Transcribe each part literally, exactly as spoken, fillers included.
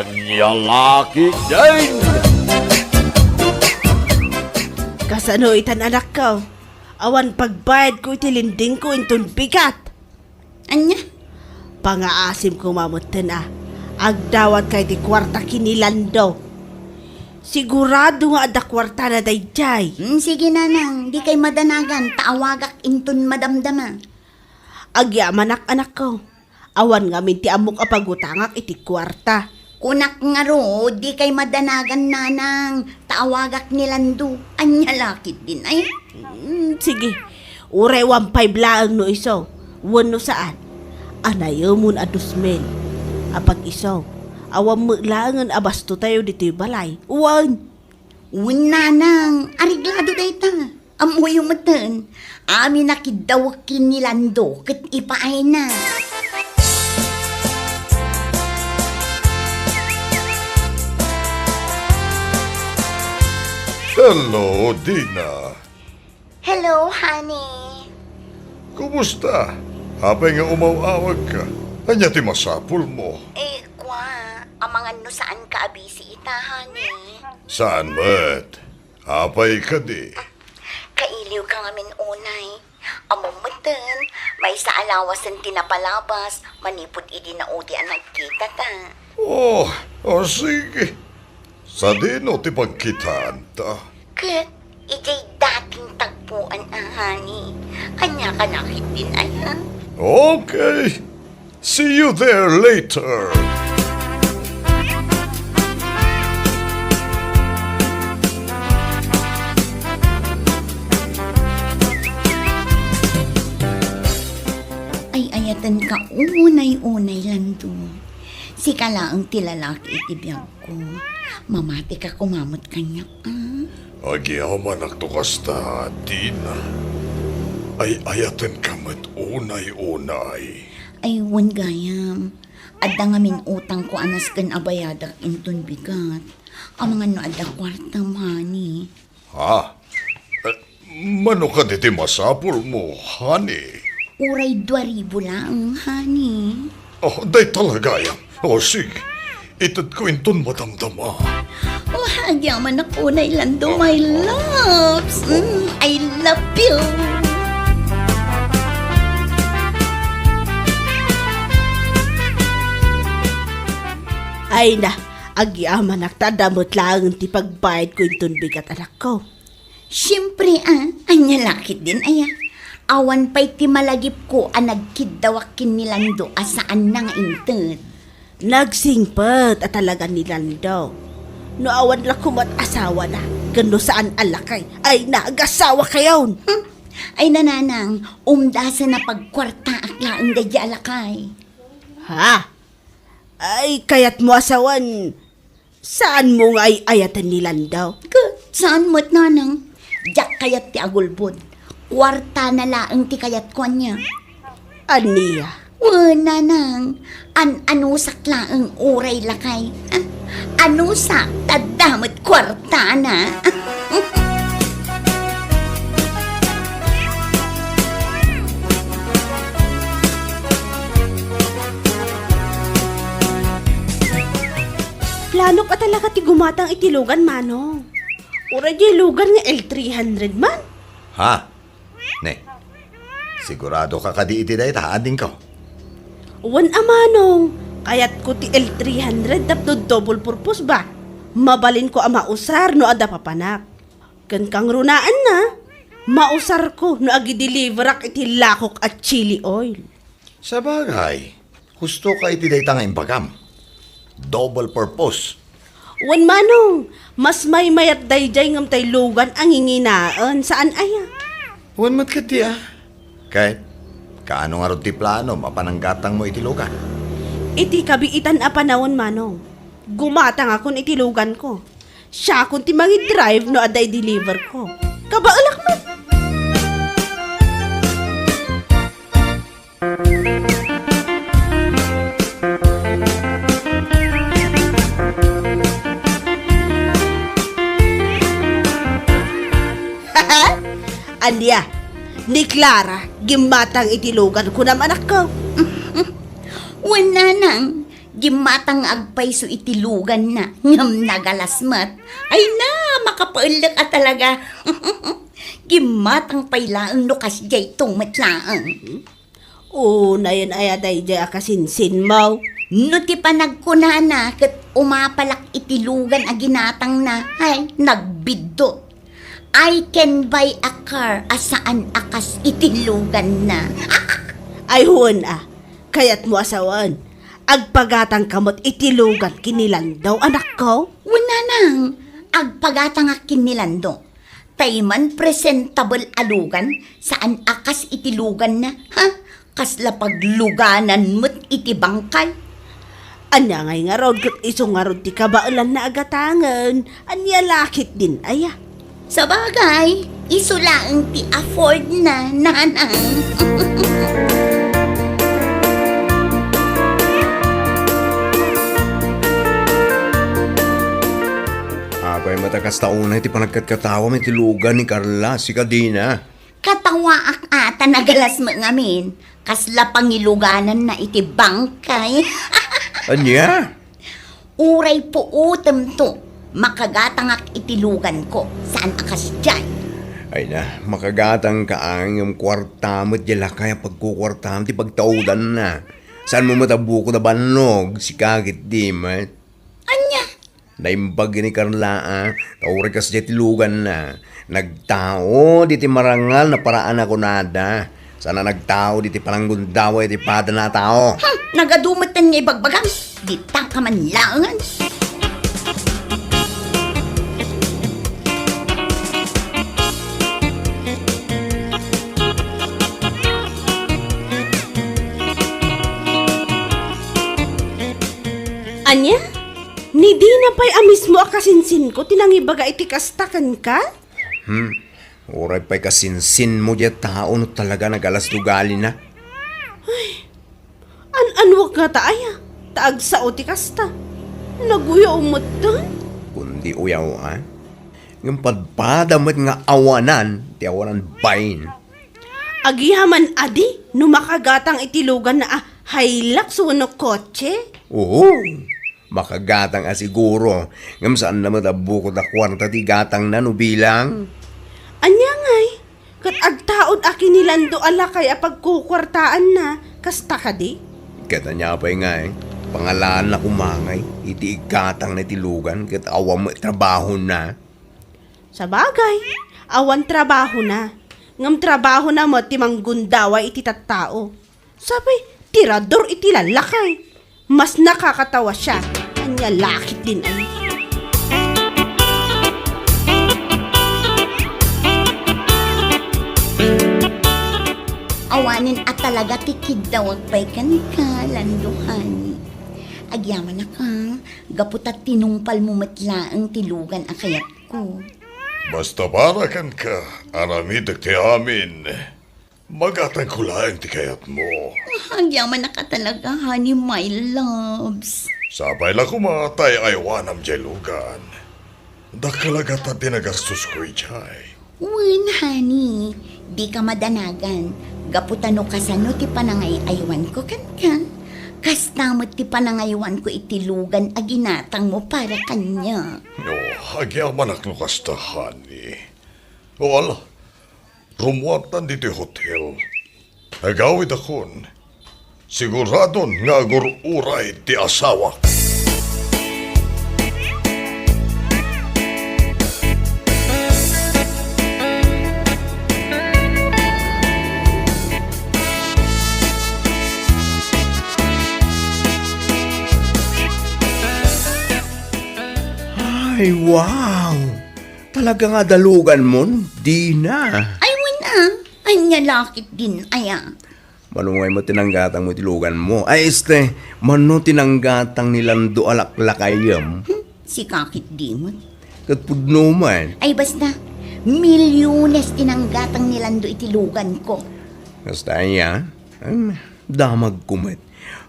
Ania la ketdin? Kasano itan, anakko? Awan pagbayadko iti lendingko inton bigat. Ania? Pangaasim koma metten a. Agdawatka iti kuarta ken ni Lando. Sigurado nga adda kuartana daydiay. Mm, sige, nanang, dikay madanagan, ta awagak inton madamdama. Agyamanak, anakko. Awan ngamin ti ammok a pagutangak iti kuarta. Kunak ngarud, dikay madanagan, nanang, ta awagak ni Lando. Ania la ketdin, ay? Mm, sige. Uray one five laeng no isu. Wenno saan. Anayemon a dos mil a pag-isu. Awan met laengen a bastotayo ditoy balay. Wen. Wen, nanang, areglado dayta. Ammoyo metten, amin a kiddawek ken ni Lando ket ipaayna. Hello, Dina. Hello, honey. Kumusta? Apay nga umaw-awagka? Ania ti masapulmo? Eh, kwa, amangan no saanka a busy ita, honey. Saan met? Apay kadi? Kailiwka ngamin unay. Ammom metten, maysa a lawasen ti napalabas manipud idi naudi a nagkitata. Oh, oh, sige. Sadino ti pagkitaanta? Ket idiay dating tagpuan a, honey. Ania ka nakit din, aya? Okay. See you there later. Ay-ayatenka unay-unay, Lando. Sika laeng ti lalaki iti biag ko. Mamatika koma met kaniak, a? Agyamanakto kasta, Dina. Ay-ayatenka met unay-unay. Ay, wen gayam. Adda ngamin utangko a nasken a bayadak inton bigat. Amangan no adda kuartam, honey. Ha? Eh, mano kadi ti masapulmo, honey? Uray dua ribu laeng, honey. Oh, dayta la gayam. Oh, sige. Itedko inton madamdama. Oh, agyamanak unay, Lando, my loves. Mm, I love you. Ay na, agyamanak ta adda met laeng ti pagbayadko inton bigat, anakko. Siempre, a, ania la ketdin, aya? Awan pay ti malagipko a nagkiddawak ken ni Lando a saanna nga inted. Nagsingpet a talaga ni Lando. No awan la koma ti asawana, ken no saan a lakay, ay na, agasawakayon! Hmm. Ay, nanang, umdasen a pagkuartaak laeng daydi a lakay. Ha? Ay, kayatmo a sawen, saanmo nga ay-ayaten ni Lando? Ket saan met, nanang. Diak kayat ti agulbod. Kuartana laeng ti kayatko, ania? Ania? Wen, nanang. An-anusak laeng uray lakay. Ah, anusak, ta adda met kuartana. Planok a talaga ti gumatang iti lugan, manong. Uray diay lugan nga L three hundred man. Ha? Ne, sigurado ka kadi iti dayta, adingko? Wen a, manong, kayatko ti L three hundred tapno double purpose ba. Mabalinko a mausar no adda papanak. Ken kangrunaanna, mausarko no agideliverak iti lakok a chili oil. Sabagay, husto ka iti dayta nga imbagam. Double purpose. Wen, manong, mas maymayat daydiay ngem tay lugan a nginginaen, saan aya? Wen met ketdi a. Ket, kaano ngarud ti planom a pananggatangmo iti lugan? Iti kabiitan a panawen, manong, gumatangakon iti luganko. Siakon ti mangidrive no adda i-deliver ko. Kabaelak met. Ania? Ni Clara, gimmatang iti lugan, kunam, anakko? Wen, nanang, Gimmatang nga agpayso iti luganna, ngem nagalas met. Ay na, makapaellek a talaga. Gimmatang pay laeng no kasdiay to met laeng. Unayen aya daydiay a kasinsinmo? No ti panagkunana ket umapalak iti lugan a ginatangna, ay, nagbiddut. I can buy a car a saan a kas iti luganna. Ay, wen a. Kayatmo a sawen, agpagatangka met iti lugan ken ni Lando, anakko? Wen, nanang, agpagatangak ken ni Lando. Tay man presentable a lugan, saan a kas iti luganna, ha? Kasla pagluganan met iti bangkay. Ania ngay ngarud ket isu ngarud ti kabaelanna a gatangen? Ania la ketdin aya? Sabagay, isu laeng ti afford na, nanang. Apay met a kasta unay ti panagkatkatawam iti lugan ni Carla, sika Dina? Katawaak a ta nagalas met ngamin, kasla pangilugananna iti bangkay. Ania? Uray puotemto, makagatangak iti luganko, saan a kasdiay. Ay na, makagatangka a ngem kuarta met diay lakay a pagkukuartam ti pagtaudanna. Saanmo met a bukod a bannog, sika ketdi met. Ania? Naimbag ni Carla a, ta uray kasdiay ti luganna. Nagtaud iti marangal a paraan a kunada. Saan a nagtaud iti pananggundaway iti padana a tao. Hmm, nagadu metten nga ibagbagam. Ditaka man laengen. Ania? Ni Dina pay a mismo a kasinsinko ti nangibaga iti kasta kenka? Hmm. Uray pay kasinsinmo diay tao no talaga nagalas ti ugalina. Ay, an-anuak ngata aya ta agsao ti kasta? Naguyaw metten? Kundi uyaw a. Ngem padpada met nga awanan ti awanan bain. Agyaman a di no makagatang iti luganna a Hilux wenno kotse? Oo, makagatang a siguro. Ngem saanna met a bukod a kuarta ti gatangna no bilang. Ania ngay? Ket agtaud a ken ni Lando a lakay a pagkukuartaanna, kasta kadi? Ket ania pay ngay? Pangalaanna koma ngay iti igatangna iti lugan ket awan met trabahona. Sabagay, awan trabahona, ngem trabahona met ti manggundaway iti tattao. Sapay, tirador iti lallakay. Mas nakakatawa siya. Ania la ketdin ay. Awanen a talaga ti kiddawak pay kenka, Lando, honey. Agyamanak a, gapu ta tinungpalmo met laeng ti lugan a kayatko. Basta para kenka, aramidek ti amin. Magatangko laeng ti kayatmo. Agyamanak a talaga, honey, my loves. Sapay la koma ta ay-aywanam diay lugan. Dakkel a gatad ti nagastosko idiay. Wen, honey, dika madanagan. Gapu ta no kasano ti panangay-aywanko kenka, kasta met ti panangaywanko iti lugan a ginatangmo para kaniak. No, agyamanak no kasta, honey. O ala, rummuartan ditoy hotel. Agawidakon. Siguradon nga agur-uray ti asawak. Ay, wow! Talaga nga adaluganmon, Dina. Ay, wen a. Ania la ketdin aya? Mano ngay met ti nanggatangmo iti luganmo? Ay, este, mano ti nanggatang ni Lando a laklakayem? Hmm, sika ketdi met. Ket pudno man. Ay, basta, milyones ti nanggatang ni Lando iti luganko. Kasta aya? Em, damagko met.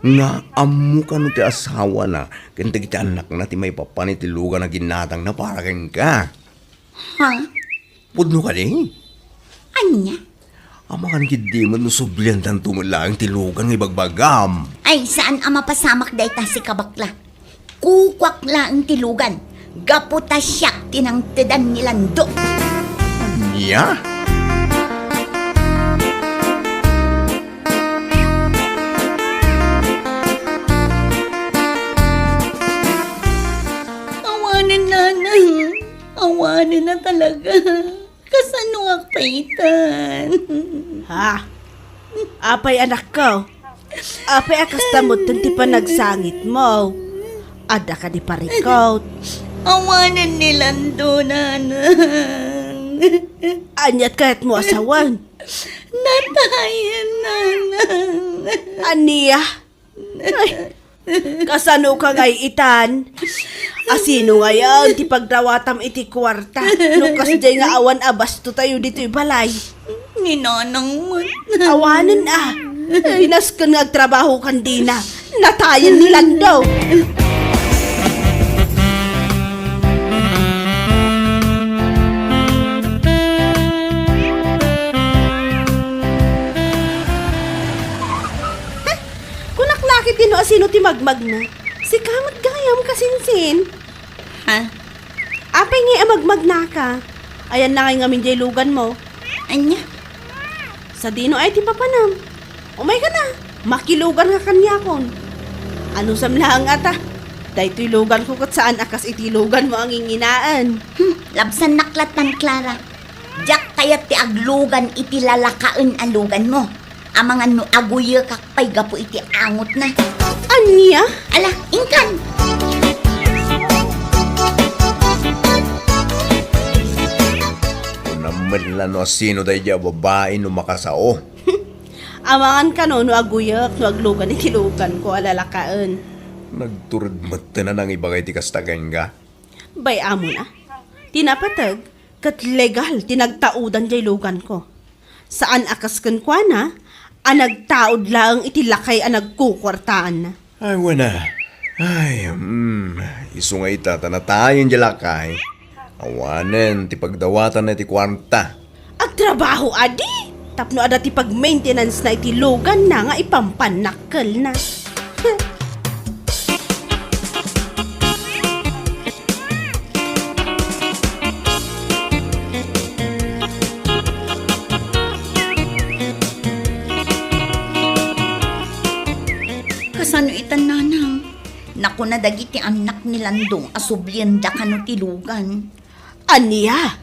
Nga ammo kano ti asawana ken dagiti annakna ti maipapan iti lugan a ginatangna para kenka. Ha? Pudno kadi? Ania? Amangan ketdi met no subliandanto met laeng ti lugan nga ibagbagam. Ay, saan a mapasamak dayta, sika bakla. Kukuak laeng ti lugan. Gapu ta siak ti nangtedan ni Lando. Ania? Awanen, nanang. Awanen na talaga. Kasanoak pay itan? Ha? Apay, anakko? Apay a kasta metten ti panagsangitmo? Adda kadi parikut? Awanen ni Lando, nanang. Aniat kayatmo a sawen? Natayen, nanang. Ania? Ay, kasano ka ngay itan? Asino ngayen ti pagdawatam iti kuarta no kasdiay nga awan a bastotayo ditoy balay? Ni nanang met. Awanen a. Pinasken nga agtrabaho kan dina. Natayen ni Lando. Kunak la ketdi no asino ti magmagna. Sika met gayam, kasinsin. Ha? Apay ngay a magmagnaka? Ayanna ngay ngamin diay luganmo? Ania? Sadino ay ti papanam? Umayka na, makilugan ka kaniakon. Anusam laeng a ta? Daytoy luganko ket saan a kas iti luganmo a nginginaen. Hmm, labsannak lattan, Clara. Diak kayat ti aglugan iti lalakaen a luganmo. Amangan no aguyekak pay gapu iti angotna. Ania? Ala, inkan! Kunam met la no asino daydiay a babai no makasao. Amangan kano no aguyek no aglugan iti luganko a lalakaen. Nagtured metten a nangibaga iti kasta kenka. Bay-am a. Ti napateg, ket legal ti nagtaudan diay luganko. Saan a kas kenkuana a nagtaud laeng iti lakay a nagkukuartaanna. Ay, wen a. Ay, hmm, isu nga ita ta natayen diay lakay. Awanen ti pagdawatanna iti kuarta. Agtrabaho adi tapno adda ti pag-maintenance-na iti luganna nga ipampannakkelna. Kasano itan, nanang? Nakuna dagiti annak ni Lando a sublienda kano ti lugan. Ania?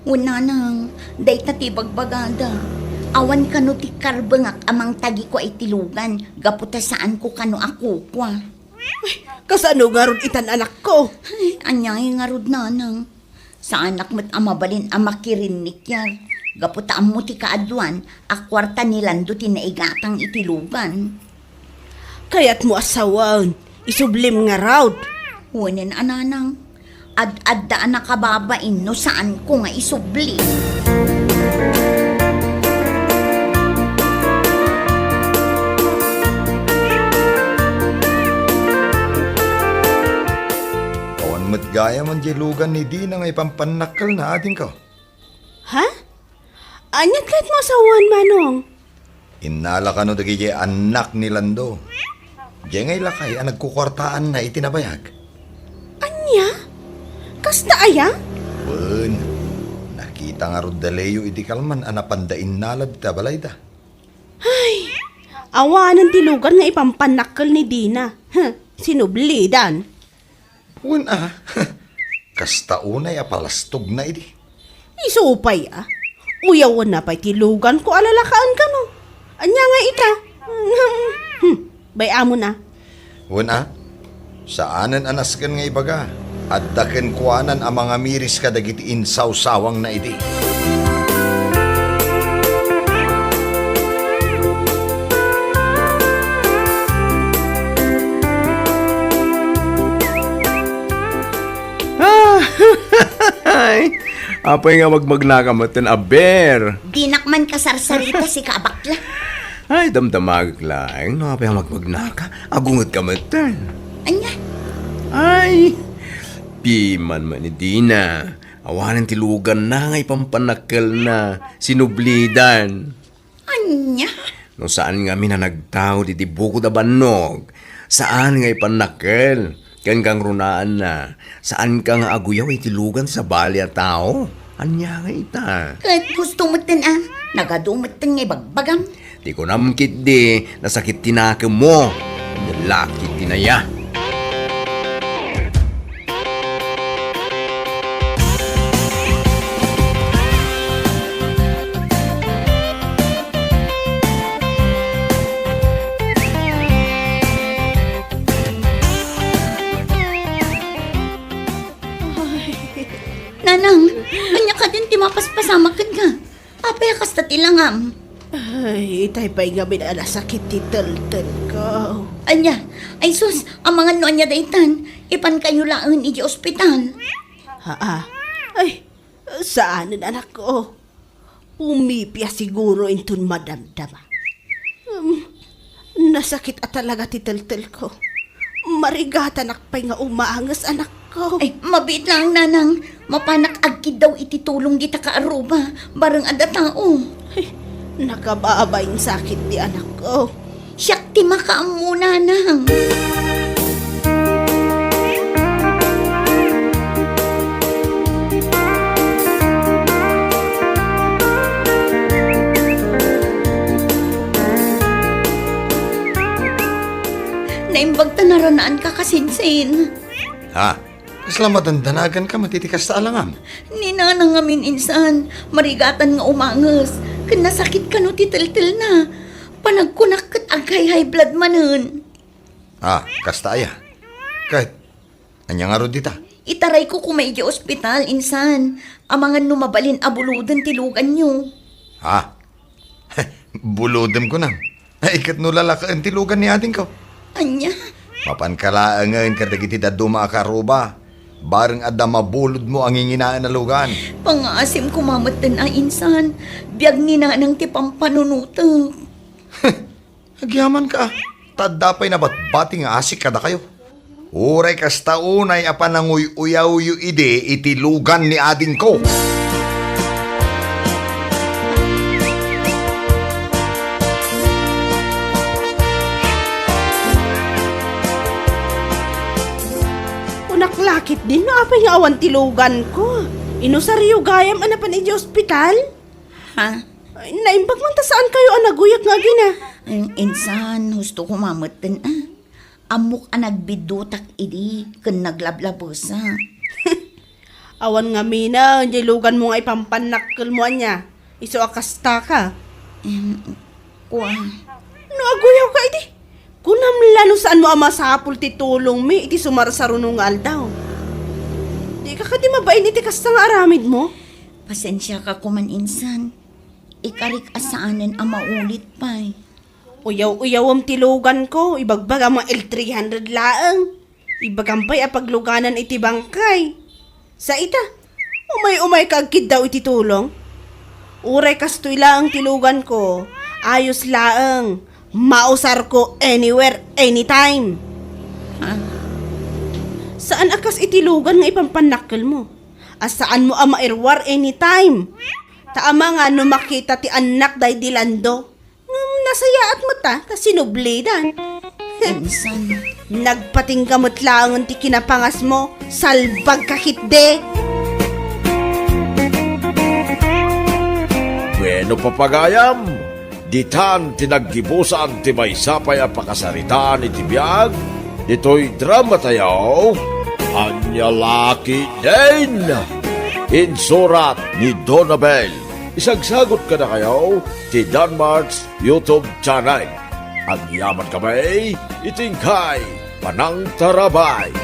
Wen, nanang, dayta ti bagbagada. Awan kano ti karbengak a mangtagikua iti lugan gapu ta saanko kano a kukua. Ay, kasano ngarud itan, anakko? Ay, ania ngarud, nanang? Saanak met a mabalin a makirinnikiar gapu ta ammo ti kaaduan a kuarta ni Lando ti naigatang iti lugan. Kayatmo a sawen, isublim ngarud. Wenen a, nanang, ad-adda a nakababain no saanko nga isubli. Awan met gayam diay lugan ni Dina nga ipampannakkelna, adingko. Ha? Aniat kayatmo a sawen, Manong? Innala kano dagiti annak ni Lando. Diay nga ilakay a nagkukuartaanna iti nabayag. Ania? Kasta aya? Wen, nakita ngarud da Leo iti kalman a napanda innala dita balayda. Ay, awanen ti lugan nga ipampannakkel ni Dina. Huh, sinublidan. Wen a, kasta unay a palastogna idi. Isu pay a, uyawenna pay ti luganko a lalakaen kano. Ania nga ita? Hmm, bay-amon a. Wen a, saanen a nasken nga ibaga, adda kenkuanan a mangamiris kadagiti insawsawangna idi. Ah, ay, apay nga magmagnaka metten, aber? Dinak man kasarsarita, sika a bakla. Ay, damdamagek laeng no apay nga magmagnaka. Agungetka metten. Ania? Ay, piman man ni Dina. Awanen ti luganna nga ipampannakkelna. Sinublidan. Nya? No saan ngamin a nagtaud iti bukod a bannog, saan nga ipannakkel. Ken kangrunaanna, saanka nga aguyaw iti lugan sabali a tao. Ania nga ita? Ket husto metten a, nagadu metten nga ibagbagam. Ti kunam ketdi, nasakit ti nakemmo. Ania lakit ti naya. Ay, Nanang, ania kadin ti mapaspasamak kenka? Apay a kasta ti langam? Ay, itay pay ngamin a nasakit ti teltelko. Ania? Ay sus, amangan no ania daytan. Ipankayo laeng iti ospital. Haa. Ay, saanen, anakko. Pumipia siguro inton madamdama. Um, nasakit a talaga ti teltelko. Marigatanak pay nga umanges, anakko. Ay, mabiit laeng, Nanang. Mapanak agkiddaw iti tulong dita kaarruba, bareng adda tao. Ay, nakababain sakit ti anakko. Siak ti makaammo, Nanang. Naimbag ta naranaanka, kasinsin. Ha? Kasla madandanaganka met iti kasta a langam? Ni Nanang ngamin insan, marigatan nga umanges, ken nasakit kano ti teltelna. Panagkunak ket ag-high blood manen. Ah, kasta aya? Ket, ania ngarud dita? Itarayko koma idiay ospital, insan. Amangan no mabalin a buloden ti luganyo. Ah, bulodem kunam. Ay, ket no lalakaen ti lugan ni adingko? Ania? Mapanka laengen kadagiti dadduma a kaarruba. Bareng adda mabulodmo a nginginaen a lugan. Pangaasim koma metten a insan. Biag ni Nanang ti pampanunotek. Agyamanka, ah. Ta adda pay nabatbati nga asik kadakayo. Uray kasta, unay a pananguy-uyawyo idi iti lugan ni adingko. Kunak lakit din no apay nga awan ti luganko. Inusaryo gayam a napan idiay ospital? Ha? Ay, naimbag man ta saankayo a naguyak nga agina. Mm, insan, husto koma metten, ah. Ammok a nagbiddutak idi ken naglablabesak. Awan ngaminen diay luganmo nga ipampannakkelmo, ania? Isu a kastaka. Em, kua. No aguyawka idi, kunam la no saanmo a masapul ti tulongmi iti sumarsaruno nga aldaw. Dika kadi mabain iti kasta nga aramidmo? Pasensiaka koman insan. Ikarik a saanen a maulit pay. Uyaw-uyawem ti luganko, ibagbagam nga L three hundred laeng. Ibagam pay a pagluganan iti bangkay. Sa ita, umay-umayka agkiddaw iti tulong. Uray kastoy laeng ti luganko, ayos laeng. Mausarko anywhere, anytime. Ah. Saan a kas iti lugan nga ipampannakkelmo. A saanmo a mairuar anytime. Ta amangan no makita ti annak daydi Lando. Ngem nasayaat met ta, ta sinublidan. Insan. Nagpatingga met laengen ti kinapangasmo, salbagka ketdi. Bueno, papagayam, ditan ti naggibusan ti maysa pay a pakasaritaan iti biag, ditoy drama tayo, Ania Lakit Din! Insurat ni Donabel. Isagsagot kadakayo ti Danmart's YouTube channel. Agyaman kami iti inkay panangtarabay.